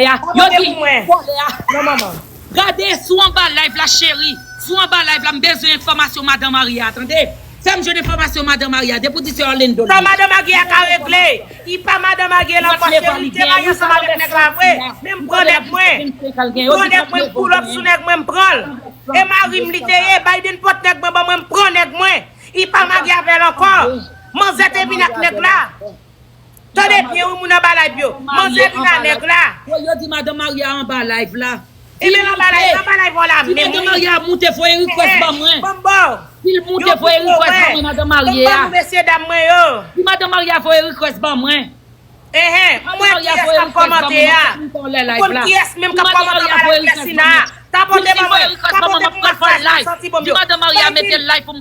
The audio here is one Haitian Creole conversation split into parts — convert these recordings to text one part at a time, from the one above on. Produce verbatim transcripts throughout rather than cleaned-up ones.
a. Yo di vòlè a. Gade, si w anba live la, cheri. Si w anba live la, m bezwen enfòmasyon madan Maria, tande. Fè m jwenn enfòmasyon madan Maria. Depi w di se Orlando l ye. Sa madan Maria ka regle. I pa madan Maria l ankò, cheri. Li te marye ansanm avèk nèg la vre. Men m pran nèg mwen. M pran nèg mwen, m pull up sou nèg mwen, m pran l. E mari m li te ye. Biden pot nèg mwen ban mwen, m pran nèg mwen. I pa marye avè l ankò. Manzè te vin ak nèg la. Tande byen wi, moun anba live yo. Manzè vin ak nèg la. Yo di madan Maria anba live la. E men anba live, anba live la menm. Si madan Maria moute, voye request ban mwen. Ban m ba w. Si l moute, voye request ban mwen, madan Maria. Ban m ba nou mesye dam mwen yo. Si madan Maria voye request ban mwen. Enhen, mwen kiyès k ap kòmante a? Ou konn kiyès menm k ap kòmante anba live Klèsina a? Tapote ban mwen. Tapote pou mwen fè live. Santi bon yo. Biden, bon,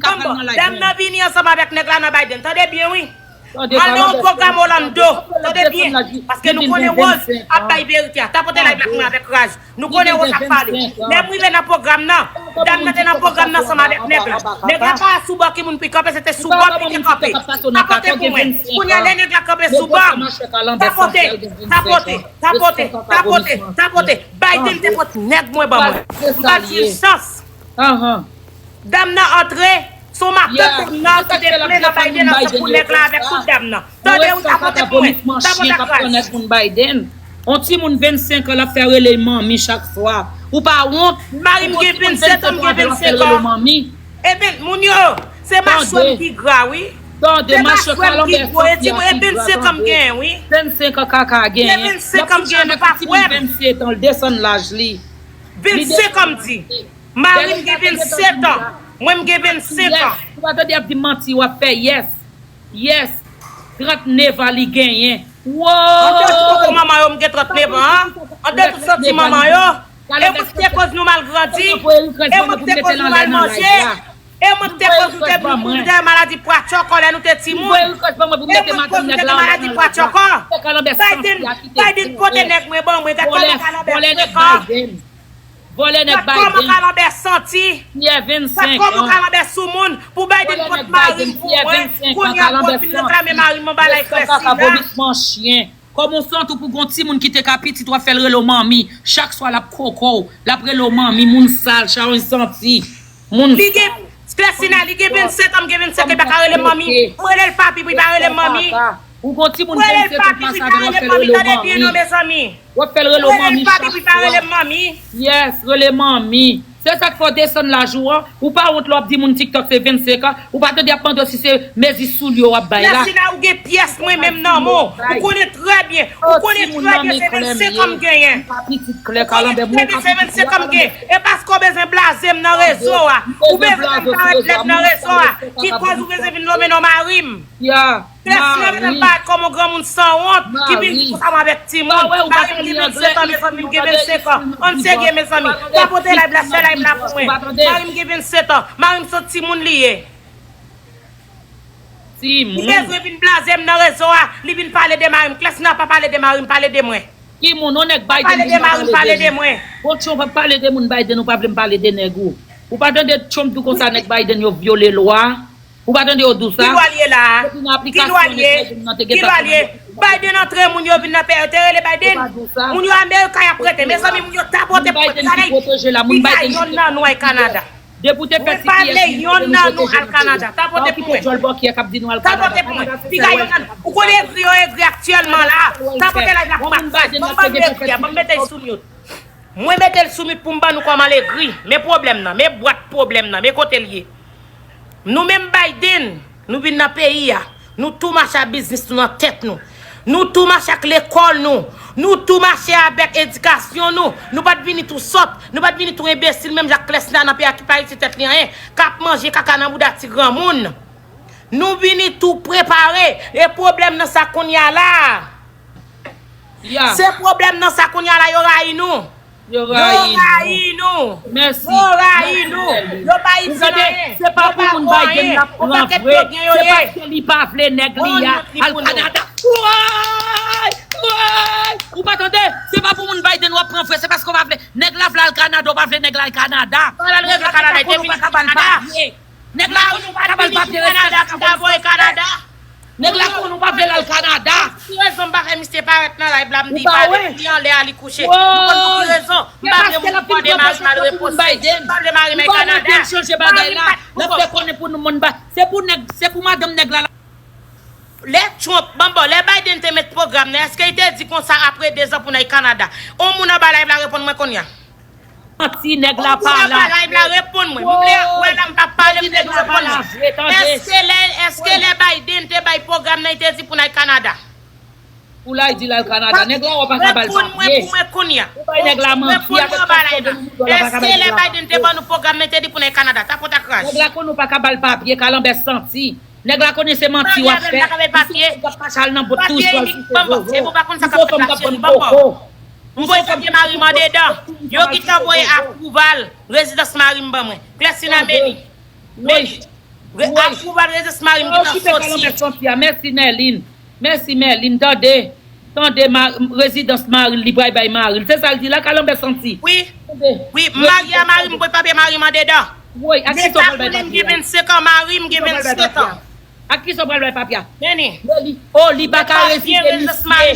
dam nan vini ansanm avèk nèg la nan Biden. Tande byen wi. Al nan yon pwogram Orlando. Tande byen. Paske nou konnen Rose ap bay verite a. Tapote live la pou mwen avèk raj. Nou konnen Rose ap pale. Lè m rive nan pwogram nan, dam nan te nan pwogram nan ansanm avèk nèg la. Nèg la pa sou bò ki moun pou l kanpe, se te sou bò m li te kanpe. Tapote pou mwen. Kounye a lè nèg la kanpe sou bò m, tapote, tapote, tapote, tapote, tapote. Biden te pot nèg mwen ban mwen. M pa t jwenn chans. Dam nan antre, se yon matant dam nan ki te plen nan Biden ansanm pou nèg la avèk tout dam nan. Tande wi, tapote pou mwen. Tapote ak raj. On timoun vennsenk an l ap fè rele manmi chak swa. Ou pa wont? Mari m gen vennsèt an, m gen vennsèt an. Ebyen, moun yo, se machwè m ki gra wi. Se machwè m ki gwo, e timoun, e vennsèt an m genyen wi. Vennsèt an kaka genyen. Se vennsèt an m genyen, nou pa kwè m. Vennsèt an, l desann laj li. Vennsèt an m di. Mari m gen vennsèt an. Mwen m gen vennsèt an. Ou pa tande y ap di manti, w ap fè yes. Yes. Trannèf an li genyen. An de ti koko manman yo, m gen trannèf an. An de tout santi manman yo. E mwen ki te koz nou mal grandi. E mwen ki te koz nou mal manje. E mwen ki te koz nou te, nou te maladi pwa tchòkò lè nou te timoun. E mwen ki koz nou te gen maladi pwa tchòkò. Biden, Biden pote nèg mwen ban mwen. Gad kòman kalanbè frekan. Vòlè nèg Biden. Gad kòman kalanbè santi. Gad kòman kalanbè soumoun. Pou Biden pot mari m pou mwen. Kounye a pou w vin reklame mari m anba live Klèsina. Kòman w santi w pou gon timoun ki te ka pitit w ap fè l rele w manmi? Chak swa l ap koko w, l ap rele w manmi, moun sal, chawony santi. Moun sal. Li gen, Klèsina, li gen vennsèt an, m gen vennsèt an, li pa ka rele m manmi. Mwen rele l papi pou li pa rele m manmi. Ou gon timoun vennsèt an pase avè l, w ap fè l rele w manmi. W ap fè l rele w manmi chak swa. Yes, rele manmi. Se sa k fè w desann laj ou an. Ou pa wont lè w ap di moun TikTok se vennsenk an. Ou pa tande y ap mande w si se mezi soulye w ap bay la. Yasina, ou gen pyès mwen menm nan men w. Ou konnen trè byen. Ou konnen trè byen se vennsenk an m genyen. Ou konnen trè byen se vennsenk an m genyen. E paske w bezwen blaze m nan rezo a. Ou bezwen fè m parèt lèd nan rezo a. Ki kòz ou bezwen vin lonmen non mari m. Klèsina, mezanmi, parèt kòm yon granmoun sanwont ki vin di konsa m avèk timoun. Mari m gen vennsenk an, mezanmi, m gen vennsenk an. Ann serye, mezanmi. Tapote live la, share live la pou mwen. Mari m gen vennsenk an. Mari m se yon timoun li ye. Li bezwen vin blaze m nan rezo a. Li vin pale de mari m. Klèsina pa pale de mari m, pale de mwen. Ki moun, yon nèg Biden vin pale de mwen. Bon, Trump ap pale de moun Biden, ou pa vle m pale de nèg ou. Ou pa tande Trump di w konsa nèg Biden yo vyole lwa? Ou pa tande yo di w sa? Ki lwa l ye la a? Ki lwa l ye? Ki lwa l ye? Biden antre, moun yo vin nan peyi, yo te rele Biden. Moun yo Amerika y ap rete. Mezanmi, moun yo tapote pou mwen. Gade, piga yonn nan nou al Kanada. Depi w te fè T P S, nou te depoze nou te al Kanada. Tapote pou mwen. Tapote pou mwen. Piga yonn nan nou. Ou konnen egri yo egri aktyèlman la. Tapote live la pou mwen. Ban m ban m egri a, ban m mete l sou mute. Mwen mete l sou mute pou m ban nou kòman l egri. Men pwoblèm nan, men bwat pwoblèm nan, men kote l ye. Nou menm Biden, nou vin nan peyi a, nou tou mache ak biznis nou nan tèt nou. Nou tou mache ak lekòl nou. Nou tou mache avèk edikasyon nou. Nou pa t vini tou sòt, nou pa t vini tou enbesil, menm jan ak Klèsina nan peyi a ki pa itilize tèt li anyen, k ap manje kaka nan bouda ti granmoun. Nou vini tou prepare, e pwoblèm nan sa kounye a la. Se pwoblèm nan sa kounye a la, yo rayi nou. Yo rayi nou. Yo rayi nou. Yo pa itil anyen. Se pa pou moun Biden l ap pran vre. Se paske li pa vle nèg li a al Kanada. Woy! Woy! Ou pa tande? Se pa pou moun Biden w ap pran vre. Se paske w pa vle nèg la vle al Kanada, w pa vle nèg la al Kanada. Nèg la konn ou pa ka ba l papye. Nèg la konn ou pa ka ba l papye. Kanada, Kanada. Nèg la konn ou pa vle l al Kanada. Ki rezon m pa fè misye parèt nan live la, m di pa vle li anlè a li kouche. Nou konn pou ki rezon. M pa vle moun bòde mari m al repoze. M pa vle mari m al Kanada. Mari m pa t pou kòb. N ap fè konnen pou nou moun ba. Se pou nèg, se pou madanm nèg la. Lè Trump, bon, bon, lè Biden te met pwogram nan, èske li te di konsa apre dezan pou n al Kanada? On moun anba live la reponn mwen kounye a. Manti, nèg la pa la. Ou pa la, la reponn mwen. M vle wè la, m pa pale, m vle nou reponn mwen. Èske lè, èske lè Biden te bay pwogram nan, li te di pou n al Kanada? Pou l al di l al Kanada. Nèg la, ou pa ka ba l papye. Reponn mwen pou mwen kounye a. Ou bay nèg la manti avèk tout moun. Èske lè Biden te ban nou pwogram nan, li te di pou n al Kanada? Tapòt ak raj. Nèg la konn ou pa ka ba l papye, kalanbè santi. Nèg la konnen se manti w ap fè. Li se fòm k ap mache al nan bòt tou sòl sou se zozo. Li se fòm k ap bann koko. M voye papye mari m andedan. Yo gentan voye apwouval rezidans mari m ban mwen. Clestina Meni. Meni. Apwouval rezidans mari m gentan soti. Mèsi Merlin. Mèsi Merlin. Tande. Tande rezidans mari l li pral bay mari l. Se sa l di la, kalanbè santi. Wi. Wi, m marye a mari m, m voye papye mari m andedan. Woy, ak kisa w pral bay papye a? Mari m gen vennsenk an. Ak kisa w pral bay papye a? Meni. Oh, li pa ka rezide misye.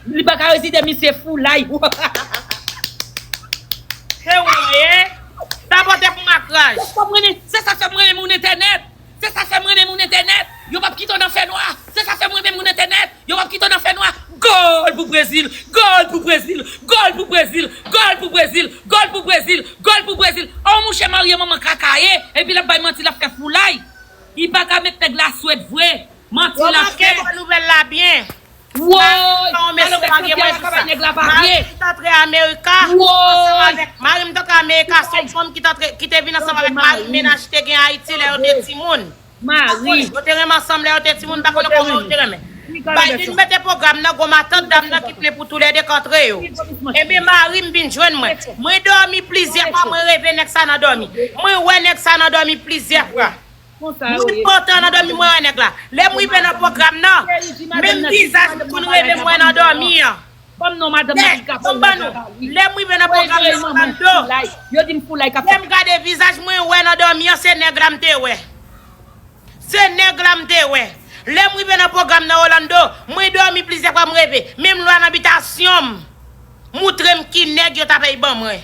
Li pa ka rezide misye foulay. Se ou ye? Sa pote pou makraj. Se sa fè m renmen moun entènèt. Se sa fè m renmen moun entènèt. Yo p ap kite w nan fènwa. Se sa fè m renmen moun entènèt. Yo p ap kite w nan fènwa. Gòl pou Brezil. Gòl pou Brezil. Gòl pou Brezil. Gòl pou Brezil. Gòl pou Brezil. Gòl pou Brezil. Oh, mouche marye manman kaka ye. Epi l ap bay manti, l ap fè foulay. Li pa ka met nèg la swèt vre. Manti l ap fè. Yo manke bon nouvèl la byen. Woy! Mari m pa yon mesye marye mwen pou sa. Mari m t antre Amerika ansanm avèk, mari m t antre Amerika, se yon fanm ki t antre, ki te vin ansanm avèk mari m, mennaj te gen Ayiti lè yo te timoun. Mari. Yo te renmen ansanm lè yo te timoun, m pa konnen kòman yo te renmen. Biden mete pwogram nan, gwo matant dam nan ki plen pou toulède k antre yo. Ebyen mari m vin jwenn mwen. Mwen dòmi plizyè fwa, mwen reve nèg sa nan dòmi. Mwen wè nèg sa nan dòmi plizyè fwa. Mwen pantan nan dòmi, mwen wè nèg la. Lè m rive nan pwogram nan, menm vizaj m konn reve m wè nan dòmi an. Lè m rive nan pwogram nan, Orlando, lè m gade vizaj mwen wè nan dòmi an, se nèg la m te wè. Se nèg la m te wè. Lè m rive nan pwogram nan, Orlando, mwen dòmi plizyè fwa, m reve. Menm lwa nan bitasyon m, moutre m ki nèg yo ta pèy ban mwen.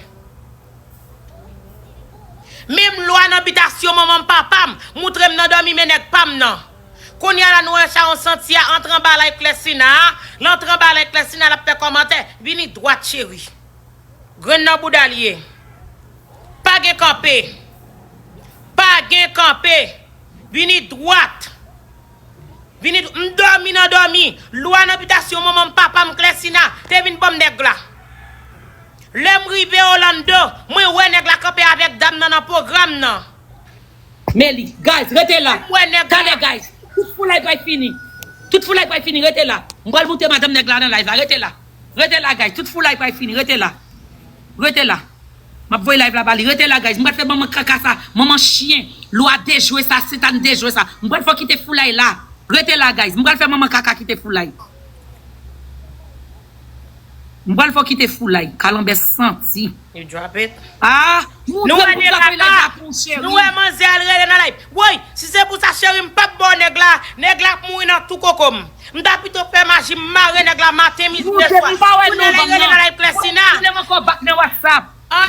Menm lwa nan bitasyon manman m, papa m, moutre m nan dòmi men nèg pa m nan. Kounye a la nou wè Sharon Santi a antre anba live Clestina a, l antre anba live Clestina, l ap fè kòmantè, vini dwat cheri. Grenn nan bouda l ye. Pa gen kanpe. Pa gen kanpe. Vini dwat. Vini, m dòmi nan dòmi. Lwa nan bitasyon manman m, papa m, Clestina, te vin ban m nèg la. Lè m rive Orlando, mwen wè nèg la kanpe avèk dam nan nan pwogram nan. Men li, guys, rete la. Talè, guys. Tout foulay pral fini. Tout foulay pral fini, rete la. M pral moute madanm nèg la nan live la, rete la. Rete la, guys. Tout foulay pral fini, rete la. Rete la. M ap voye live la ba li. Rete la, guys. M pral fè manman kaka sa, manman chyen. Lwa dejwe sa, Setan dejwe sa. M pral fè w kite foulay la. Rete la, guys. M pral fè manman kaka kite foulay. M pral fè w kite foulay. Kalanbè santi. You drop it. Ah, nou wè nèg la pa. Nou wè manzè al rele nan live. Woy, si se pou sa, cheri, m p ap ba w nèg la. Nèg la ap mouri nan tou koko m. M ta pito fè maji, m mare nèg la maten, midi, lè, swa. Pou nèg la rele nan live Clestina. Rele m ankò bak nan WhatsApp.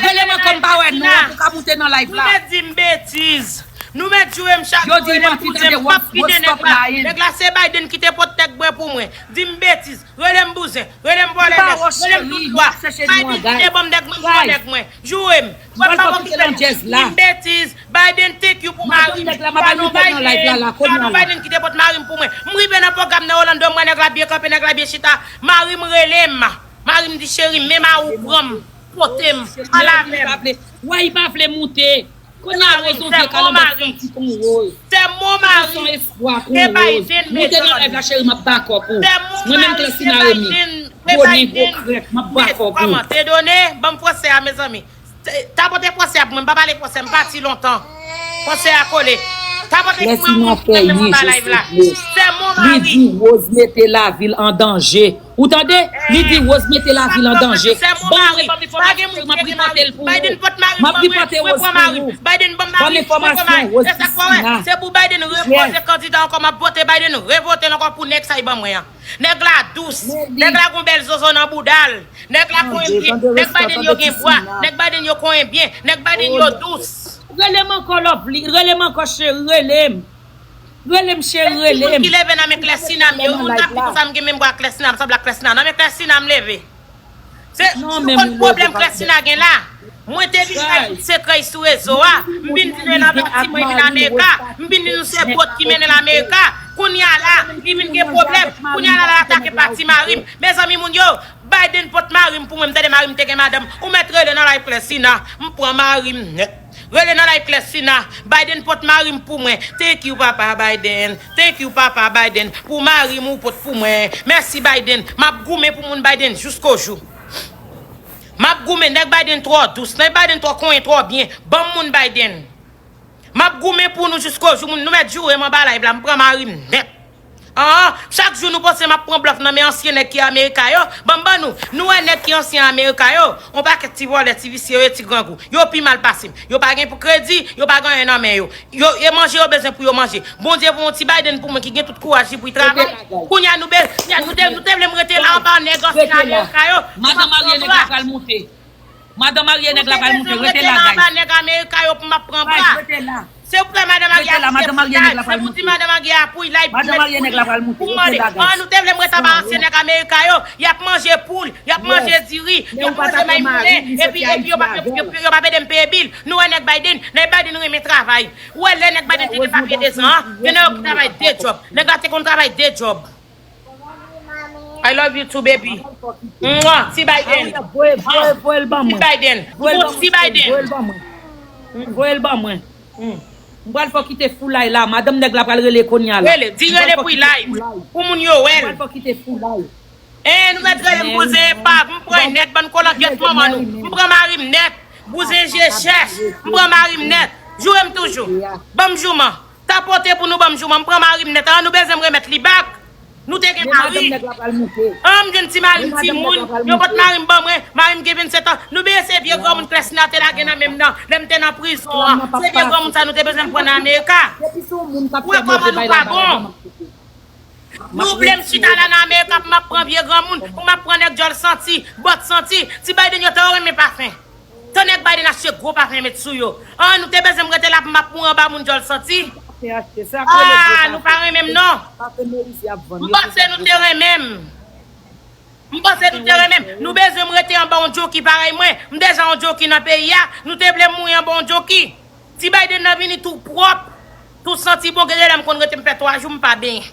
Rele m ankò, m pa wè nou an pou ka moute nan live la. Nou mèt di m betiz. Nou mèt joure m chak jou, rele m bouzen, m p ap kite nèg la. Nèg la se Biden ki te pot nèg mwen pou mwen. Di m betiz. Rele m bouzen, rele m vòlè nèg, rele m tout lwa. Biden kite ban m nèg mwen, m pran nèg mwen. Joure m. Wè pa bon ki fè m. Di m betiz. Biden, thank you pou mari m. Pa non Biden. Pa non Biden ki te pot mari m pou mwen. M rive nan pwogram nan Orlando, m wè nèg la byen kanpe, nèg la byen chita. Mari m rele m. Mari m di, cheri, men mari w pran m, pote m, al avè m. Wè, li pa vle moute. Kounye a Rose on vye kalanbè santi kon Rose. Se mon mari. Ou san espwa kon Rose. Moute nan live la, cheri, m ap bakòp ou. Mwen menm Clestina Remy. Gwo nen, gwo krèk, m ap bakòp ou. Kòmante done, ban m fransè a, mezanmi. Tapote fransè a pou mwen, m pa pale fransè, m pati lontan. Fransè a kole. Tapote pou mwen, mwen, mwen, mwen, mwen, live la. Se mon mari. Li di Rose mete lavi l an danje. Ou tande? Li di Rose mete lavi l an danje. Ban mwen, ban m enfòmasyon yo, m ap ripote l pou ou. M ap ripote Rose pou ou. Ban m enfòmasyon, Rose di Sina. Se pou Biden repoze kandida ankò, m ap vote Biden, revote l ankò pou nèg sa y ban mwen an. Nèg la dous. Nèg la gon bèl zozo nan bouda l. Nèg la konyen byen. Nèg Biden yo gen bwa. Nèg Biden yo konyen byen. Nèg Biden yo dous. Rele m ankò, Lovely. Rele m ankò, cheri. Rele m. Rele m, cheri, rele m. Ki leve nan men Klèsina m ye. Yon moun k ap di konsa m gen menm bwa Klèsina, m sanble ak Klèsina. Nan men Klèsina m leve. Se, ou konn pwoblèm Klèsina gen la? Mwen te vin bay tout sekrè sou rezo a. M vin di nou nan bati mwen vin Amerika. M vin di nou se bòt ki mennen l Amerika. Kounye a la, li vin gen pwoblèm. Kounye a la, l al atake pati mari m. Mezanmi, moun yo, Biden pot mari m pou mwen. M tande mari m te gen madanm. Ou mèt rele nan live Klèsina. M pran mari m nèt. Rele nan live Klèsina. Biden pot mari m pou mwen. Thank you, papa Biden. Thank you, papa Biden. Pou mari m ou pot pou mwen. Mèsi, Biden. M ap goumen pou moun Biden jiskojou. M ap goumen. Nèg Biden twò dous. Nèg Biden twò konyen, twò byen. Ban m moun Biden. M ap goumen pou nou jiskojou. Moun, nou mèt joure m anba live la. M pran mari m nèt. An, chak jou nou panse m ap pran blòf nan men ansyen nèg ki Amerika yo. Ban m ban nou. Nou wè nèg ki ansyen Amerika yo. On pakèt ti vòlè, ti visye yo e ti grangou. Yo pi mal pase m. Yo pa gen pou kredi, yo pa gen anyen nan men yo. Yo, e manje yo bezwen pou yo manje. Bondye voye yon ti Biden pou mwen ki gen tout kouraj li pou l travay. Kounye a nou be-, kounye a nou te, nou te vle m rete la anba nèg ansyen Amerika yo. Madan marye nèg la pral moute. Madan marye nèg la pral moute. Rete la, guys. Anba nèg Amerika yo pou m ap pran bwa. Rete la. Se pou madan marye a moute. Se pou di madan marye a pou l ay pou mande. An, nou te vle m rete anba ansyen nèg Amerika yo. Y ap manje poul, y ap manje diri, y ap manje may moulen. Epi, epi yo pa, yo, yo, yo pa ede m peye bil. Nou wè nèg Biden, nèg Biden renmen travay. Ou wè lè nèg Biden te gen papye dezan an, gen nèg yo ki travay de djòb. Nèg la te konn travay de djòb. I love you too, baby. Mwa, ti Biden. Voye, voye, voye l ban mwen. Ti Biden. Voye l ban mwen, ti Biden. Voye l ban mwen. Voye l ban mwen. M pral fè w kite foulay la. Madanm nèg la pral rele kounye a la. Rele, di rele pou l live. Pou moun yo wè l. M pral fè w kite foulay. Eh, nou mèt rele m bouzen epav, m pran nèt, bann kolangyèt manman nou. M pran mari m nèt, bouzen je chèch, m pran mari m nèt. Joure m toujou. Ban m jouman. Tapote pou nou ban m jouman, m pran mari m nèt. An, nou bezwen m remèt li back. Nou te gen mari. An, m jwenn ti mari m timoun, yo pot mari m ban mwen, mari m gen vennsentan. Nou bliye se vye granmoun Klèsina te lage nan men m nan, lè m te nan prizon an. Se vye granmoun sa nou te bezwen m pran nan Amerika. Ou wè kòman nou pa bon. Nou vle m chita la nan Amerika pou m ap pran vye granmoun, pou m ap pran nèg djòl santi, bòt santi. Ti Biden yo te renmen pafen. Tan nèg Biden achte gwo pafen met sou yo. An, nou te bezwen m rete la pou m ap mouri anba moun djòl santi. Ah, nou pa renmen m non. M panse nou te renmen m. M panse nou te renmen m. Nou bezwen m rete anba yon djonki parèy mwen. M deja yon djonki nan peyi a. Nou te vle m mouri anba yon djonki. Ti Biden nan vini tou pwòp, tou santi bon, gen de lè m konn rete m fè twa jou m pa benyen.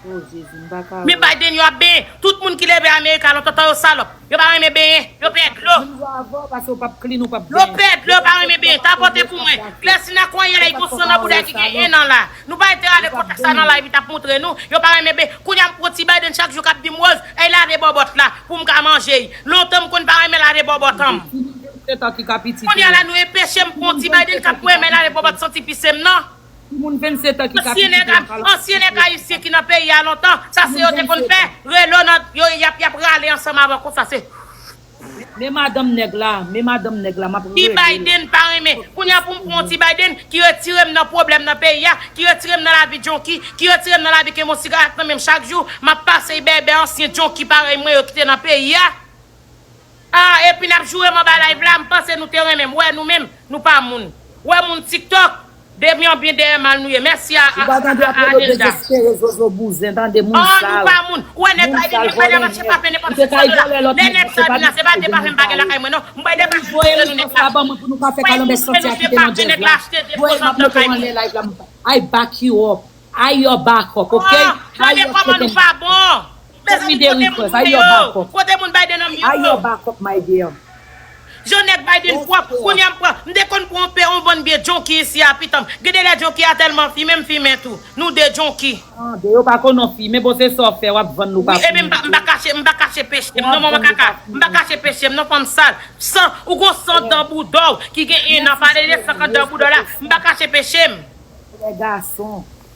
Oh, Jezi, m pa ka wè. Men Biden yo ap benyen. Tout moun ki leve Amerika lontan tan yo salòp. Yo pa renmen benyen. Yo pè dlo. Moun yo avè w, paske w p ap clean, ou p ap benyen. Yo pè dlo, yo pa renmen benyen. Tapote pou mwen. Klèsina konyen la, li gon san nan bouda ki gen en an la. Nou pa te rale kontèks sa nan live, li t ap montre nou. Yo pa renmen benyen. Kounye a m pran ti Biden chak jou k ap di m, Rose, ay lave bòbòt la pou m ka manje. Lontan m konn pa renmen lave bòbòt an m. Kounye a la nou enpeche m pran ti Biden k ap renmen lave bòbòt santi pise m nan. Timoun vennsentan ki ka... Ansyen nèg, ansyen nèg ayisyen ki nan peyi a lontan, sa se yo te konn fè, rele w nan, yo, y ap, y ap rale ansanm avè w konsa, se... Men madanm nèg la, men madanm nèg la, m ap rele. Ti Biden pa renmen. Kounye a pou m pran yon ti Biden ki retire m nan pwoblèm nan peyi a, ki retire m nan lavi djonki, ki retire m nan lavi kenbe yon sigarèt nan men m chak jou, m ap pase bèbè ansyen djonki parèy mwen yo ki te nan peyi a. Ah, epi n ap joure m anba live la, m panse nou te renmen m. Wè nou menm, nou pa moun. Wè moun TikTok, depi anbyen dèyè mal nou ye. Mèsi a, a, a, a Adelda. Dezespere, zozo bouzen, tande, moun sal. Oh, nou pa moun. Ou wè nèg Biden, nèg Biden ap achte pafen nenpòt ki sòt la. Lè nèg sa vin la, se pa de pafen m pa gen lakay mwen non. M bay de pafen pou nou nèg la. Wè, nou se pafen nèg la achte de fo sant lakay mwen. I back you up. I your backup, ok? Ah, gade kòman nou pa bon. Mezanmi, kote moun yo? Kote moun Biden an m yo? I your backup, my dear. Jan nèg Biden pwòp, kounye a m pran, m te konn pran yon pe, yon bann vye djonki isi a, pitan m. Gen de lè djonki a tèlman fimen, m fimen tou. Nou de djonki. Tande, yo pa konn non fimen, bon, se sa w fè, w ap vann nou pa fimen. Ebyen, m pa, m pa kache, m pa kache peche m non, manman kaka. M pa kache peche m non, fanm sal. San, ou gon san dan bouda w ki gen en an, pale de san k anndan bouda w la. M pa kache peche m. Lè gason.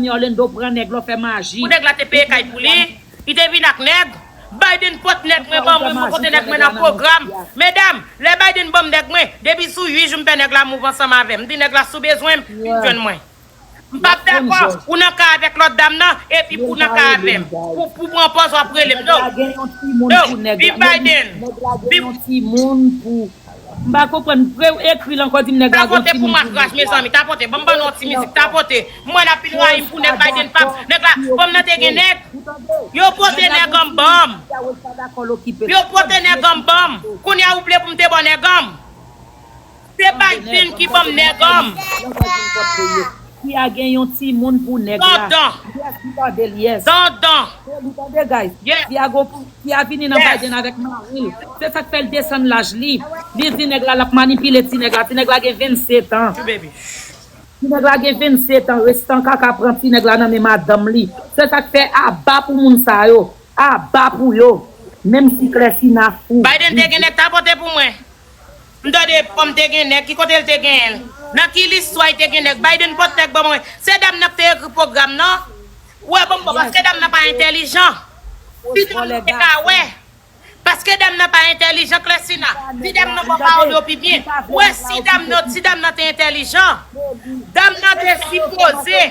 zanmi Orlando pran nèg la, w fè maji. Pou nèg la te peye kay pou li, li te vin ak nèg. Biden pot nèg mwen ban mwen, mwen pote nèg mwen nan pwogram. Medam, lè Biden ban m nèg mwen, depi sou uit jou m fè nèg la move ansanm avè m. M di nèg la si w bezwen m, vin jwenn mwen. M p ap dakò ou nan kay avèk lòt dam nan, epi pou w nan kay avè m. Pou, pou pran pòz w ap rele m, non. Non, viv Biden. Viv. M pa konprann. Pre ekri l ankò, di m nèg la gon timoun pou nèg la. Tapote pou makraj, mezanmi, tapote. Ban m ban nou yon ti mizik, tapote. M wè n ap vin rayi m pou nèg Biden pa. Nèg la, fanm nan te gen nèg. Yo pote nèg an ban m. Yo pote nèg an ban m. Kounye a ou vle pou m te ba w nèg an m. Se Biden ki ban m nèg an m. Fi a gen yon timoun pou nèg la. Dandan. Yes, li tande l, yes. Dandan. Li tande, guys. Yes. Fi a gon, fi a vini nan Biden avèk mari l. Se sa k fè l desann laj li. Li di nèg la l ap manipile ti nèg la. Ti nèg la gen vennsetan. Ti nèg la gen vennsetan. Restan kaka pran ti nèg la nan men madanm li. Se sa k fè aba pou moun sa yo. Aba pou yo. Menm si Klèsina fou. Biden te gen nèg tapote pou mwen. M tande fanm te gen nèg, ki kote l te genyen l? Nan ki listwa li te gen nèg? Biden pot nèg ban mwen. Se dam nan k te ekri pwogram nan. Ou wè, ban m bon, paske dam nan pa entèlijan. Pitit ou te ka wè. Paske dam nan pa entèlijan, Klèsina. Di dam nan ba w pawòl yo pi byen. Ou wè, si dam nan, si dam nan te entèlijan, dam nan te sipoze.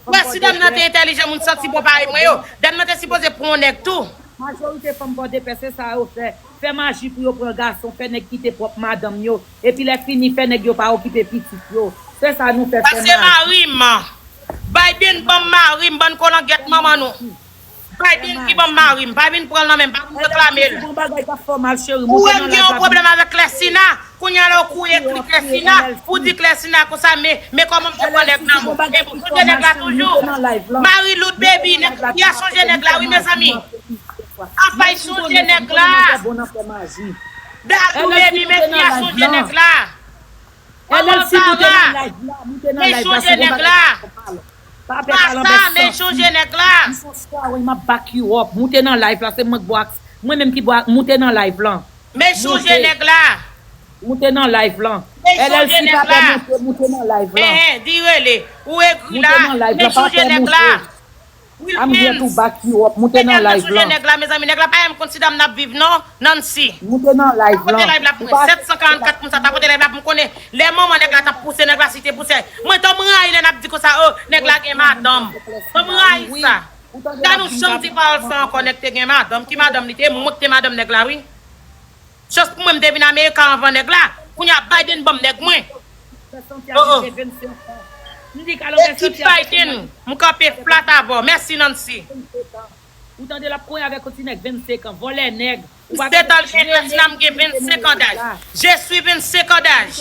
Ou wè, si dam nan te entèlijan, moun santi bon parèy mwen yo, dam nan te sipoze pran yon nèg tou. Majorite fanm Pòdepè, se sa yo fè. Fè maji pou yo pran gason, fè nèg kite pwòp madanm yo. Epi lè fini, fè nèg yo pa okipe pitit yo. Se sa nou fè, fè maji. Pase mari m. Biden ban m mari m, bann kolangyèt manman nou. Biden ki ban m mari m, pa vin pran l nan men m, pa vin reklame l. Ou wè m gen yon pwoblèm avèk Klèsina. Kounye a la ou kouri ekri Klèsina, ou di Klèsina konsa, men, men kòman m te pran nèg nan men w. E pou kote nèg la toujou. Mari Loud Baby, nèg, fi a sonje nèg la, wi, mezanmi. Apa y sonje nèg la. Dadou Baby, men fi a sonje nèg la. Manman Zara, men y sonje nèg la. Masta, men y sonje nèg la. M ap back you up. Moute nan live la, se mwen k bo ak, mwen menm ki bo ak, moute nan live lan. Men y sonje nèg la. Moute nan live lan. Men y sonje nèg la. L L C pa pè monte, moute nan live lan. Enhen, di rele. Ou egri la. Men y sonje nèg la. I'm here to back you up. Moute nan live lan. Nèg la, mezanmi, nèg la pa menm konn si dam nan ap viv non, Nancy. Moute nan live lan. Tapote live la pou mwen. Sèt san karannkat moun sa tapote live la pou m konnen. Lè manman nèg la t ap pouse nèg la, si te pouse. Mwen tanm rayi lè n ap di konsa, oh, nèg la gen madanm. Tanm rayi sa. Ka nou janm di pawòl sa ankò, nèg te gen madanm. Ki madanm li te? Mwen k te madanm nèg la, wi. Chans pou mwen, m te vin Amerika anvan nèg la. Kounye a Biden ban m nèg mwen. Oh, oh. Ekip Biden, m kanpe flat avè w. Mèsi, Nancy. Ou tande l ap konyen avèk yon ti nèg vennsenk an, vòlè nèg. Ou pa vennsenk an, m gen vennsenk an daj. Je suis vennsenk an daj.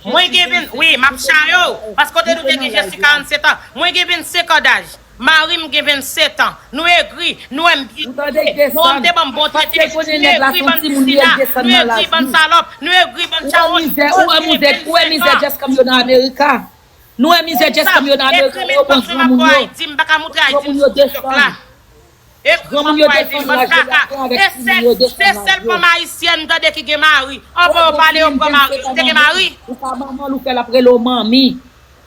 Mwen gen ven, wi, m ap chayo, paske w te di w te gen Jesi karannset an. Mwen gen vennsenk an daj. Mari m gen vennset an. Nou egri, nou wè m byen trete. Mwen m te ban m bon trete. Nou egri bann pisina, nou egri bann salòp, nou egri bann chawony. Ou wè mizè, ou wè mizè Jess Camp yo nan Amerika. Nou wè mizè Jess Camp yo nan Amerika, yo pran granmoun yo. Granmoun yo desann. Granmoun yo desann laj yo, y ap pran avèk timoun yo, yo desann laj yo. Se sèl fanm ayisyèn m tande ki gen mari. Anvan yo pale, yo pran mari. Ou te gen mari? Ou pa manman l, ou fè l ap rele w manmi.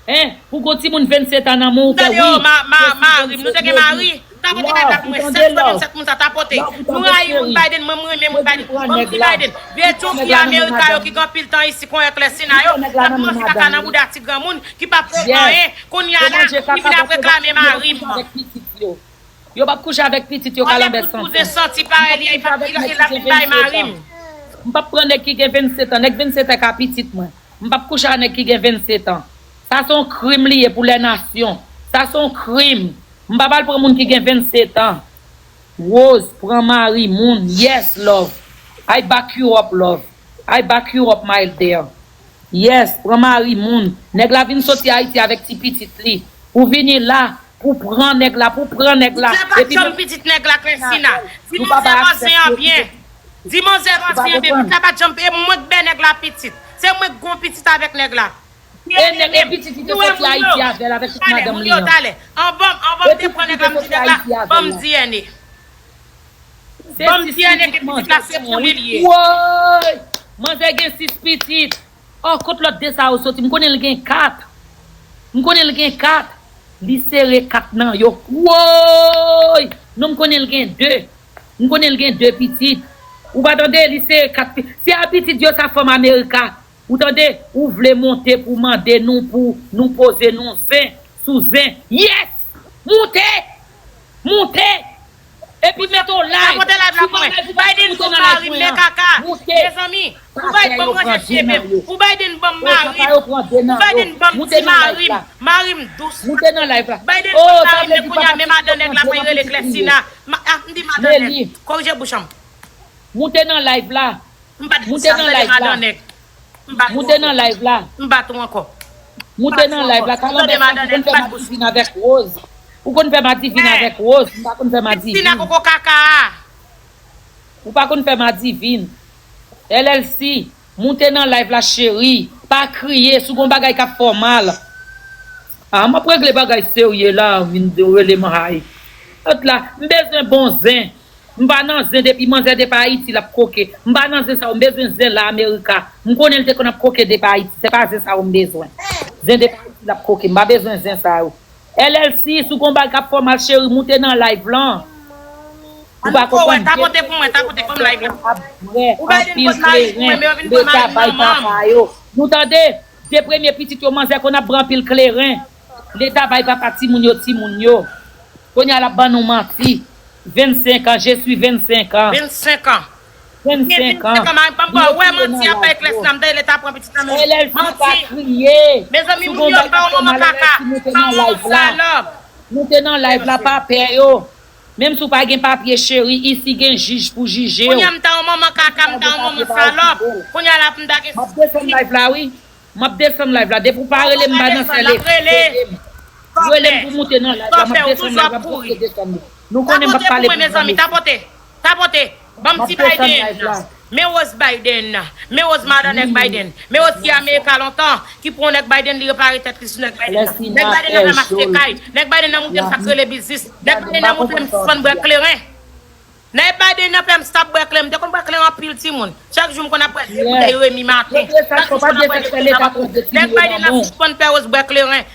Hein? Pou gon timoun vennset an nan men w, ou fè wi. Tande yo, ma, ma, mari m, nou te gen mari? Tapote nèg la pou mwen, sèt sou vennsèt moun sa tapote. Nou rayi moun Biden, mwen m renmen moun Biden. Ban m di Biden, vye djouki Amerika yo ki gen anpil tan isi konn eklèsi nan yo, k ap manje kaka nan bouda ti granmoun ki p ap fè anyen, kounye a la li vin ap reklame mari m. Yo p ap kouche avèk pitit yo, kalanbè santi. Bouzen santi parèy li, li ap vin bay mari m. M p ap pran nèg ki gen vennsèt an, nèg vennsèt an ka pitit mwen. M p ap kouche ak nèg ki gen vennsèt an. Sa se yon krim li ye pou lè nasyon. Sa se yon krim. M p ap al pran moun ki gen vennsèt an. Rose, pran mari moun. Yes, love. I back you up, love. I back you up, my dear. Yes, pran mari moun. Nèg la vin soti Ayiti avèk ti pitit li. Ou vini la pou pran nèg la, pou pran nèg la. Epi pa janm pitit nèg la, Klensina. Di manzè vòzen an byen. Di manzè vòzen an byen. Pitit la pa janm, e mwen k bay nèg la pitit. Se mwen k gon pitit avèk nèg la. E nèg, e pitit li te soti Ayiti avè l, avèk tout madanm li an. Anvan, anvan m te pran nèg la, m di nèg la, ban m D N A. Ban m D N A ke pitit la se pou li l ye. Woy! Manzè gen sis pitit. Oh, kot lòt de sa yo soti? M konnen l gen kat. M konnen l gen kat. Li sere kat nan yo. Woy! Non, m konnen l gen de. M konnen l gen de pitit. Ou pa tande? Li sere kat pi-, se a pitit yo sa fanm Amerika. Ou tande? Ou vle monte pou mande nou, pou nou poze nou zen sou zen. Yes! Moute! Moute! Epi mete w live. Tapote live la pou mwen. Biden pou mari m, men kaka. Mezanmi, pou Biden ban m ranje cheve m. Pou Biden ban m mari m. Pou Biden ban m ti mari m. Mari m dous. Moute nan live la. Biden ban m mari m, men kounye a men madan nèg la, fè l rele Klèsina. M di madan nèg. Korije bouch an. Moute nan live la. M pa t di sa, m tande madan nèg. M bat ou ankò. Moute nan live la. M bat ou ankò. Moute nan live la. Kalanbè santi, ou konn fè madivin avèk Rose. Ou konn fè madivin avèk Rose. M pa konn fè madivin. Kristina koko kaka a. Ou pa konn fè madivin. L L C, moute nan live la, cheri. Pa kriye, si w gon bagay k ap fè w mal. Ah, m ap regle bagay serye la, vin rele m hay. Lòt la, m bezwen bon zen. M pa nan zen depi manzè depi Ayiti l ap koke. M pa nan zen sa yo, m bezwen zen la Amerika. M konnen l te konn ap koke depi Ayiti. Se pa zen sa yo m bezwen. Zen depi Ayiti l ap koke. M pa bezwen zen sa yo. L L C, si w gon bagay k ap fè w mal, cheri, moute nan live lan. Ou pa konprann. Tapote pou mwen, tapote pou m live la. Ap bwè anpil kleren, Leta bay papa yo. Nou tande? De premye pitit yo, manzè konn ap bwè anpil kleren. Leta bay papa timoun yo, timoun yo. Kounye a l ap ban nou manti. Vennsenk an, je suis vennsenk an. Vennsenk an. Vennsenk an. Vennsenk an, mari pa m ba wè manti ap bay klès nan m, dayè leta pran pitit nan men. L L C pa kriye. Mezanmi, moun yo pa yon manman kaka, pa yon manman salòp. Moute nan live la, pa pè yo. Menm si w pa gen papye, cheri, isi gen jij pou jije w. Kounye a m ta yon manman kaka, m ta yon manman salòp. Kounye a la pou m ta gen. M ap desann live la, wi. M ap desann live la. Depi w pa rele m, m pa nan sèl. Rele m. Rele m pou moute nan live la. M ap desann live la, m ap poste desann li. Nou konnen m p ap pale pou mezanmi. Tapote. Tapote. Ban m ti Biden nan. Men Rose Biden nan. Men Rose madan nèg Biden. Men Rose ki Amerika lontan, ki pran nèg Biden, li repare tèt li sou nèg Biden nan. Nèg Biden nan fè m achte kay. Nèg Biden nan montre m sa k rele biznis. Nèg Biden nan montre m sispann bwè kleren. Nèg Biden nan fè m stop bwè kleren. M te konn bwè kleren anpil timoun. Chak jou m konn ap bwè de boutèy Remy maten. Chak jou m konn ap bwè de boutèy Remy maten. Nèg Biden nan sispann fè Rose bwè kleren.